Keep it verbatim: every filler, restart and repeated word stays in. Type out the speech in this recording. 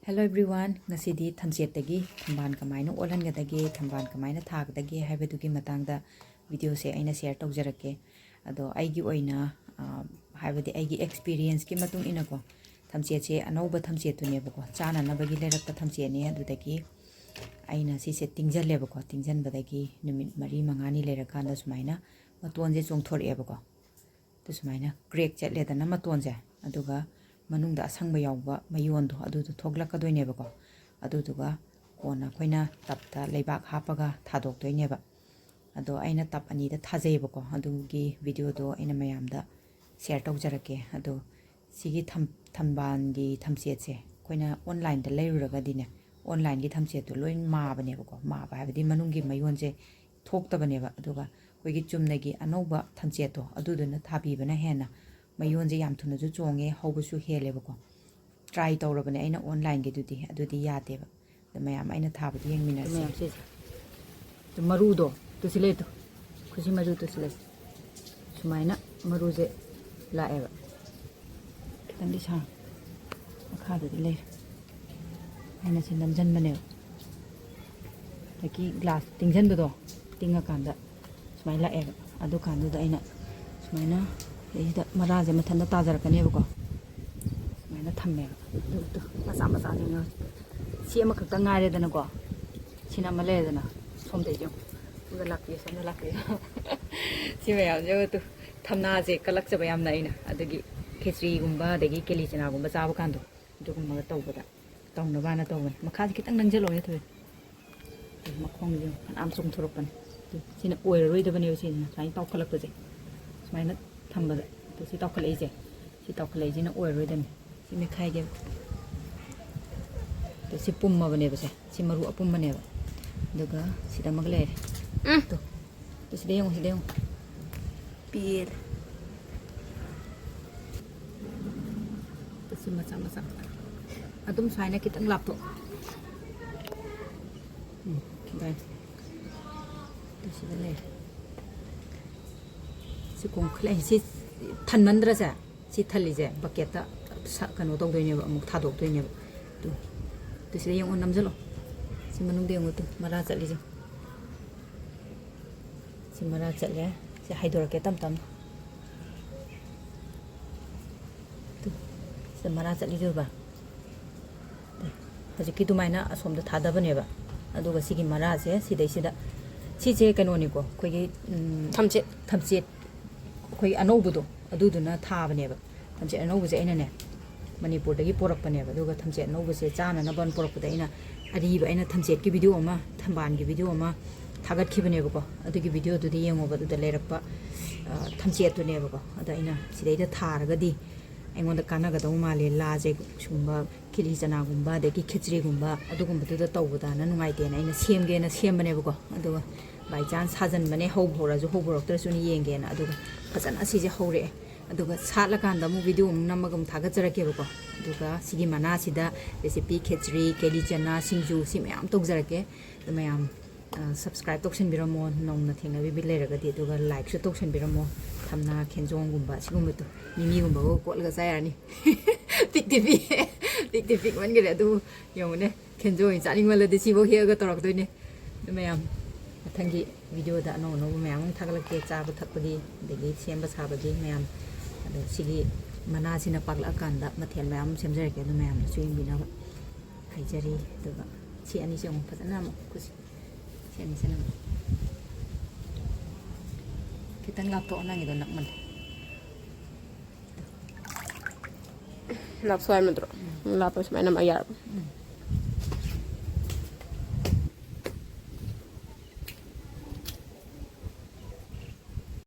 Hello everyone, ꯉꯁꯤꯗꯤ ꯊꯝꯆꯦꯠꯇꯒꯤ ꯊꯝꯕꯥꯜ ꯀꯃꯥꯏꯅ ꯑꯣꯜꯍꯟꯒꯗꯒꯦ, ꯊꯝꯕꯥꯜ ꯀꯃꯥꯏꯅ ꯊꯥꯒꯗꯒꯦ ꯍꯥꯏꯕꯗꯨꯒꯤ ꯃꯇꯥꯡꯗ ꯚꯤꯗꯤꯑꯣꯁꯦ ꯑꯩꯅ ꯁꯤꯌꯔ ꯇꯧꯖꯔꯛꯀꯦ꯫ ꯑꯗꯣ ꯑꯩꯒꯤ ꯑꯣꯏꯅ, ꯑ, ꯍꯥꯏꯕꯗꯤ ꯑꯩꯒꯤ ꯑꯦꯛꯁꯄꯤꯔꯤꯌꯦꯟꯁꯀꯤ ꯃꯇꯨꯡ ꯏꯟꯅꯀꯣ, ꯊꯝꯆꯦꯠꯁꯦ ꯑꯅꯧꯕ ꯊꯝꯆꯦꯠꯇꯨꯅꯦꯕꯀꯣ, ꯆꯥꯅꯅꯕꯒꯤ ꯂꯩꯔꯛꯄ ꯊꯝꯆꯦꯠꯅꯦ꯫ ꯑꯗꯨꯗꯒꯤ ꯑꯩꯅ ꯁꯤꯁꯦ ꯇꯤꯡꯁꯤꯜꯂꯦꯕꯀꯣ, ꯇꯤꯡꯁꯤꯟꯕꯗꯒꯤ ꯅꯨꯃꯤꯠ ꯃꯔꯤ ꯃꯉꯥꯅꯤ ꯂꯩꯔꯀꯥꯟꯗ ꯁꯨꯃꯥꯏꯅ ꯃꯇꯣꯟꯁꯦ ꯆꯣꯡꯊꯣꯔꯛꯑꯦꯕꯀꯣ꯫ ꯑꯗꯨ ꯁꯨꯃꯥꯏꯅ ꯀ꯭ꯔꯦꯛ ꯆꯠꯂꯦꯗꯅ ꯃꯇꯣꯟꯁꯦ, ꯑꯗꯨꯒ ꯃꯅꯨꯡꯗ ꯑꯁꯪꯕ ꯌꯥꯎꯕ ꯃꯌꯣꯟꯗꯣ ꯑꯗꯨꯗꯣ ꯊꯣꯛꯂꯛꯀꯗꯣꯏꯅꯦꯕꯀꯣ꯫ ꯑꯗꯨꯗꯨꯒ ꯀꯣꯟꯅ ꯑꯩꯈꯣꯏꯅ ꯇꯞꯇ ꯂꯩꯕꯥꯛ ꯍꯥꯞꯄꯒ ꯊꯥꯗꯣꯛꯇꯣꯏꯅꯦꯕ꯫ ꯑꯗꯣ ꯑꯩꯅ ꯇꯞ ꯑꯅꯤꯗ ꯊꯥꯖꯩꯌꯦꯕꯀꯣ, ꯑꯗꯨꯒꯤ ꯚꯤꯗꯤꯑꯣꯗꯣ ꯑꯩꯅ ꯃꯌꯥꯝꯗ ꯁꯤꯌꯔ ꯇꯧꯖꯔꯛꯀꯦ꯫ ꯑꯗꯣ ꯁꯤꯒꯤ ꯊꯝ-, ꯊꯝꯕꯥꯜꯒꯤ ꯊꯝꯆꯦꯠꯁꯦ ꯑꯩꯈꯣꯏꯅ ꯑꯣꯟꯂꯥꯏꯟꯗ ꯂꯩꯔꯨꯔꯒꯗꯤꯅꯦ, ꯑꯣꯟꯂꯥꯏꯟꯒꯤ ꯊꯝꯆꯦꯠꯇꯣ ꯂꯣꯏ ꯃꯥꯕꯅꯦꯕꯀꯣ꯫ ꯃꯥꯕ ꯍꯥꯏꯕꯗꯤ ꯃꯅꯨꯡꯒꯤ ꯃꯌꯣꯟꯁꯦ ꯊꯣꯛꯇꯕꯅꯦꯕ꯫ ꯑꯗꯨꯒ ꯑꯩꯈꯣꯏꯒꯤ ꯆꯨꯝꯅꯒꯤ ꯑꯅꯧꯕ ꯊꯝꯆꯦꯠꯇꯣ ꯑꯗꯨꯗꯨꯅ ꯊꯥꯕꯤꯕꯅ ꯍꯦꯟꯅ ꯃꯌꯣꯟꯁꯦ ꯌꯥꯝ ꯊꯨꯅꯁꯨ ꯆꯣꯡꯉꯦ, ꯍꯧꯕꯁꯨ ꯍꯦꯜꯂꯦꯕꯀꯣ꯫ ꯇ꯭ꯔꯥꯏ ꯇꯧꯔꯕꯅꯦ ꯑꯩꯅ ꯑꯣꯟꯂꯥꯏꯟꯒꯤꯗꯨꯗꯤ, ꯑꯗꯨꯗꯤ ꯌꯥꯗꯦꯕ꯫ ꯑꯗꯣ ꯃꯌꯥꯝ ꯑꯩꯅ ꯊꯥꯕꯗꯣ ꯌꯦꯡꯃꯤꯟꯅꯔꯁꯦ꯫ ꯃꯌꯥꯝꯁꯦ, ꯑꯗꯨ ꯃꯔꯨꯗꯣ, ꯇꯨ ꯁꯤ ꯂꯩ, ꯇꯨ꯫ ꯈꯨꯠꯁꯤ ꯃꯔꯨ ꯇꯨ ꯁꯤ ꯂꯩ꯫ ꯁꯨꯃꯥꯏꯅ ꯃꯔꯨꯁꯦ ꯂꯥꯛꯑꯦꯕ꯫ ꯈꯤꯇꯪꯗꯤ ꯁꯥꯡ-, ꯃꯈꯥꯗꯗꯤ ꯂꯩꯔꯦ꯫ ꯑꯩꯅ ꯁꯤ ꯅꯝꯁꯤꯟꯕꯅꯦꯕ꯫ ꯑꯗꯒꯤ ꯒ꯭ꯂꯥꯁ ꯇꯤꯡꯁꯤꯟꯕꯗꯣ, ꯇꯤꯡꯉꯀꯥꯟꯗ ꯁꯨꯃꯥꯏꯅ ꯂꯥꯛꯑꯦꯕ꯫ ꯑꯗꯨꯀꯥꯟꯗꯨꯗ ꯑꯩꯅ ꯁꯨꯃꯥꯏꯅ ꯁꯤꯗꯩꯁꯤꯗ ꯃꯔꯥꯁꯦ ꯃꯊꯟꯇ ꯇꯥꯖꯔꯛꯀꯅꯦꯕꯀꯣ꯫ ꯁꯨꯃꯥꯏꯅ ꯊꯝꯃꯦꯕ꯫ ꯑꯗꯨ, ꯑꯗꯨ ꯃꯆꯥ ꯃꯆꯥꯁꯤꯡꯗꯣ, ꯁꯤ ꯑꯃꯈꯛꯇꯪ ꯉꯥꯏꯔꯦꯗꯅꯀꯣ꯫ ꯁꯤꯅ ꯑꯃ ꯂꯩꯔꯦꯗꯅ꯫ ꯁꯣꯝꯗ ꯌꯦꯡꯉꯨ꯫ ꯁꯣꯝꯗ ꯂꯥꯛꯄꯤꯌꯨ, ꯁꯣꯝꯗ ꯂꯥꯛꯄꯤꯌꯨ꯫ ꯁꯤ ꯃꯌꯥꯝꯁꯦ ꯌꯦꯡꯉꯨ ꯇꯨ꯫ ꯊꯝꯅꯥꯁꯦ ꯀꯜꯂꯛꯆꯕ ꯌꯥꯝꯅ ꯑꯩꯅ꯫ ꯑꯗꯒꯤ ꯈꯦꯆ꯭ꯔꯤꯒꯨꯝꯕ, ꯑꯗꯒꯤ ꯀꯦꯂꯤ ꯆꯅꯥꯒꯨꯝꯕ ꯆꯥꯕ ꯀꯥꯟꯗꯣ, ꯑꯗꯨꯒꯨꯝꯕꯒ ꯇꯧꯕꯗ ꯇꯧꯅꯕꯅ ꯇꯧꯕꯅꯦ꯫ ꯃꯈꯥꯁꯦ ꯈꯤꯇꯪ ꯅꯪꯁꯤꯜꯂꯛꯑꯣꯅꯦ ꯊꯣꯏ꯫ ꯃꯈꯣꯡꯁꯦ ꯐꯅꯌꯥꯝ ꯆꯣꯡꯊꯣꯔꯛꯄꯅꯦ꯫ ꯑꯗꯨ ꯁꯤꯅ ꯑꯣꯏꯔꯔꯣꯏꯗꯕꯅꯦꯕ, ꯁꯤꯁꯤꯅ ꯁꯨꯃꯥꯏꯅ ꯇꯥꯎꯈꯠꯂꯛꯄꯁꯦ꯫ ꯁꯨꯃꯥꯏꯅ ꯊꯝꯕꯗ꯫ ꯑꯗꯨ ꯁꯤ ꯇꯥꯎꯈꯠꯂꯛꯏꯁꯦ, ꯁꯤ ꯇꯥꯎꯈꯠꯂꯛꯏꯁꯤꯅ ꯑꯣꯏꯔꯔꯣꯏꯗꯕꯅꯤ꯫ ꯁꯤ ꯃꯦꯠꯈꯥꯏꯒꯦ꯫ ꯑꯗꯨ ꯁꯤ ꯄꯨꯝꯃꯕꯅꯦꯕ ꯁꯦ꯫ ꯁꯤ ꯃꯔꯨ ꯑꯄꯨꯝꯕꯅꯦꯕ꯫ ꯑꯗꯨꯒ ꯁꯤꯗ ꯑꯃꯒ ꯂꯩꯔꯦ꯫ ꯎꯝ꯫ ꯇꯨ꯫ ꯇꯨ ꯁꯤꯗ ꯌꯦꯡꯉꯨ, ꯁꯤꯗ ꯌꯦꯡꯉꯨ꯫ ꯄꯦꯜꯂꯦ꯫ ꯇꯨ ꯁꯤ ꯃꯆꯥ ꯃꯆꯥ꯫ ꯑꯗꯨꯝ ꯁꯨꯃꯥꯏꯅ ꯈꯤꯇꯪ ꯂꯥꯞꯊꯣꯛ꯫ ꯎꯝ, ꯑꯗꯨꯃꯥꯏꯅ꯫ ꯇꯨ ꯁꯤꯗ ꯂꯩꯔꯦ꯫ ꯁꯤ ꯀꯣꯡꯈꯠꯂꯛꯏ-, ꯁꯤ ꯊꯟꯃꯟꯗ꯭ꯔꯁꯦ? ꯁꯤ ꯊꯜꯂꯤꯁꯦ ꯕꯛꯀꯦꯠꯇ ꯁ-, ꯀꯩꯅꯣ ꯇꯧꯗꯣꯏꯅꯦꯕ, ꯑꯃꯨꯛ ꯊꯥꯗꯣꯛꯇꯣꯏꯅꯦꯕ꯫ ꯇꯨ, ꯇꯨ, ꯁꯤꯗ ꯌꯦꯡꯉꯣ, ꯅꯝꯁꯤꯜꯂꯣ꯫ ꯁꯤ ꯃꯅꯨꯡꯗ ꯌꯦꯡꯉꯣ, ꯇꯨ, ꯃꯔꯥ ꯆꯠꯂꯤꯁꯦ꯫ ꯁꯤ ꯃꯔꯥ ꯆꯠꯂꯦ꯫ ꯁꯤ ꯍꯥꯏꯗꯣꯔꯛꯀꯦ ꯇꯞ ꯇꯞꯅ꯫ ꯇꯨ, ꯁꯤꯗ ꯃꯔꯥ ꯆꯠꯂꯤꯁꯦ ꯎꯕ꯭ꯔꯥ? ꯍꯧꯖꯤꯛꯀꯤ ꯑꯗꯨꯃꯥꯏꯅ ꯑꯁꯣꯝꯗ ꯊꯥꯗꯕꯅꯦꯕ꯫ ꯑꯗꯨꯒ ꯁꯤꯒꯤ ꯃꯔꯥꯁꯦ ꯁꯤꯗꯩꯁꯤꯗ, ꯁꯤꯁꯦ ꯀꯩꯅꯣꯅꯤꯀꯣ, ꯑꯩꯈꯣꯏꯒꯤ, ꯎꯝ, ꯊꯝꯆꯦꯠ꯫ ꯊꯝꯆꯦꯠ, ꯑꯩꯈꯣꯏꯒꯤ ꯑꯅꯧꯕꯗꯣ, ꯑꯗꯨꯗꯨꯅ ꯊꯥꯕꯅꯦꯕ꯫ ꯊꯝꯆꯦꯠ ꯑꯅꯧꯕꯁꯦ ꯑꯩꯅꯅꯦ, ꯃꯅꯤꯄꯨꯔꯗꯒꯤ ꯄꯣꯔꯛꯄꯅꯦꯕ꯫ ꯑꯗꯨꯒ ꯊꯝꯆꯦꯠ ꯑꯅꯧꯕꯁꯦ ꯆꯥꯅꯅꯕꯅ ꯄꯣꯔꯛꯄꯗ, ꯑꯩꯅ ꯑꯔꯤꯕ, ꯑꯩꯅ ꯊꯝꯆꯦꯠꯀꯤ ꯚꯤꯗꯤꯑꯣ ꯑꯃ, ꯊꯝꯕꯥꯜꯒꯤ ꯚꯤꯗꯤꯑꯣ ꯑꯃ ꯊꯥꯒꯠꯈꯤꯕꯅꯦꯕꯀꯣ꯫ ꯑꯗꯨꯒꯤ ꯚꯤꯗꯤꯑꯣꯗꯨꯗ ꯌꯦꯡꯉꯣꯕ, ꯑꯗꯨꯗ ꯂꯩꯔꯛꯄ, ꯑ, ꯊꯝꯆꯦꯠꯇꯨꯅꯦꯕꯀꯣ꯫ ꯑꯗ ꯑꯩꯅ ꯁꯤꯗꯩꯗ ꯊꯥꯔꯒꯗꯤ ꯑꯩꯉꯣꯟꯗ ꯀꯥꯟꯅꯒꯗꯧ ꯃꯥꯜꯂꯦ, ꯂꯥꯁꯦ ꯁꯤꯒꯨꯝꯕ ꯈꯤꯂꯤ ꯆꯅꯥꯒꯨꯝꯕ, ꯑꯗꯒꯤ ꯈꯦꯆ꯭ꯔꯤꯒꯨꯝꯕ, ꯑꯗꯨꯒꯨꯝꯕꯗꯨꯗ ꯇꯧꯕꯗꯅ ꯅꯨꯡꯉꯥꯏꯇꯦꯅ ꯑꯩꯅ ꯁꯦꯝꯒꯦꯅ ꯁꯦꯝꯕꯅꯦꯕꯀꯣ꯫ ꯑꯗꯨꯒ by chance ꯊꯥꯖꯟꯕꯅꯦ, ꯍꯧꯕ ꯍꯧꯔꯁꯨ ꯍꯧꯕ ꯍꯧꯔꯛꯇ꯭ꯔꯁꯨꯅ ꯌꯦꯡꯒꯦꯅ꯫ ꯑꯗꯨꯒ ꯐꯖꯅ ꯑꯁꯤꯁꯦ ꯍꯧꯔꯛꯑꯦ꯫ ꯑꯗꯨꯒ ꯁꯥꯠꯂꯀꯥꯟꯗ ꯑꯃꯨꯛ ꯚꯤꯗꯤꯑꯣ ꯑꯃꯨꯛ ꯅꯝꯃꯒ ꯑꯃꯨꯛ ꯊꯥꯒꯠꯆꯔꯛꯀꯦꯕꯀꯣ꯫ ꯑꯗꯨꯒ ꯁꯤꯒꯤ ꯃꯅꯥꯁꯤꯗ recipe ꯈꯦꯆ꯭ꯔꯤ, ꯀꯦꯂꯤ ꯆꯅꯥ, ꯁꯤꯡꯖꯨ, ꯁꯤ ꯃꯌꯥꯝ ꯇꯧꯖꯔꯛꯀꯦ꯫ ꯑꯗꯨ ꯃꯌꯥꯝ, ꯑ, subscribe ꯇꯧꯁꯟꯕꯤꯔꯝꯃꯣ, ꯅꯧꯅ ꯊꯦꯡꯅꯕꯤꯕ ꯂꯩꯔꯒꯗꯤ, ꯑꯗꯨꯒ like ꯁꯨ ꯇꯧꯁꯟꯕꯤꯔꯝꯃꯣ꯫ ꯊꯝꯅꯥ ꯈꯦꯟꯖꯣꯡꯒꯨꯝꯕ ꯁꯤꯒꯨꯝꯕꯗꯣ, ꯃꯤꯃꯤꯒꯨꯝꯕꯒ ꯀꯣꯠꯂꯒ ꯆꯥ ꯌꯥꯔꯅꯤ꯫ ꯄꯤꯛꯇꯤ ꯄꯤꯛꯑꯦ, ꯄꯤꯛꯇꯤ ꯄꯤꯛꯃꯟꯈꯔꯦ, ꯑꯗꯨꯕꯨ ꯌꯦꯡꯉꯨꯅꯦ, ꯈꯦꯟꯖꯣꯡ ꯆꯥꯅꯤꯡꯃꯜꯂꯗꯤ ꯁꯤꯐꯧ ꯍꯦꯛꯑꯒ ꯇꯧꯔꯛꯇꯣꯏꯅꯦ꯫ ꯑꯗꯨ ꯃꯌꯥꯝ, ꯃꯊꯪꯒꯤ ꯚꯤꯗꯤꯑꯣꯗ ꯑꯅꯧ ꯑꯅꯧꯕ ꯃꯌꯥꯝ ꯑꯃ ꯊꯥꯒꯠꯂꯛꯀꯦ, ꯆꯥꯕ ꯊꯛꯄꯒꯤ, ꯑꯗꯒꯤ ꯁꯦꯝꯕ ꯁꯥꯕꯒꯤ ꯃꯌꯥꯝ꯫ ꯑꯗꯣ ꯁꯤꯒꯤ ꯃꯅꯥꯁꯤꯅ ꯄꯥꯛꯂꯛꯑꯀꯥꯟꯗ ꯃꯊꯦꯜ ꯃꯌꯥꯝ ꯑꯃ ꯁꯦꯝꯖꯔꯛꯀꯦ, ꯑꯗꯨ ꯃꯌꯥꯝꯅꯁꯨ ꯌꯦꯡꯕꯤꯅꯕ ꯍꯥꯏꯖꯔꯤ꯫ ꯑꯗꯨꯒ ꯁꯤ ꯑꯅꯤꯁꯦ ꯑꯃꯨꯛ ꯐꯖꯅ ꯑꯃꯨꯛ ꯈꯨꯠꯁꯤ, ꯁꯤ ꯑꯅꯤꯁꯤꯅ ꯑꯃꯨꯛ ꯈꯤꯇꯪ ꯂꯥꯞꯊꯣꯛꯑꯣ, ꯅꯪꯒꯤꯗꯣ ꯅꯛꯃꯜꯂꯦ꯫ ꯂꯥꯞꯊꯣꯛ ꯍꯥꯏꯕ ꯅꯠꯇ꯭ꯔꯣ? ꯎꯝ꯫ ꯂꯥꯞꯄ ꯁꯨꯃꯥꯏꯅ ꯑꯃ ꯌꯥꯔꯕ? ꯎꯝ,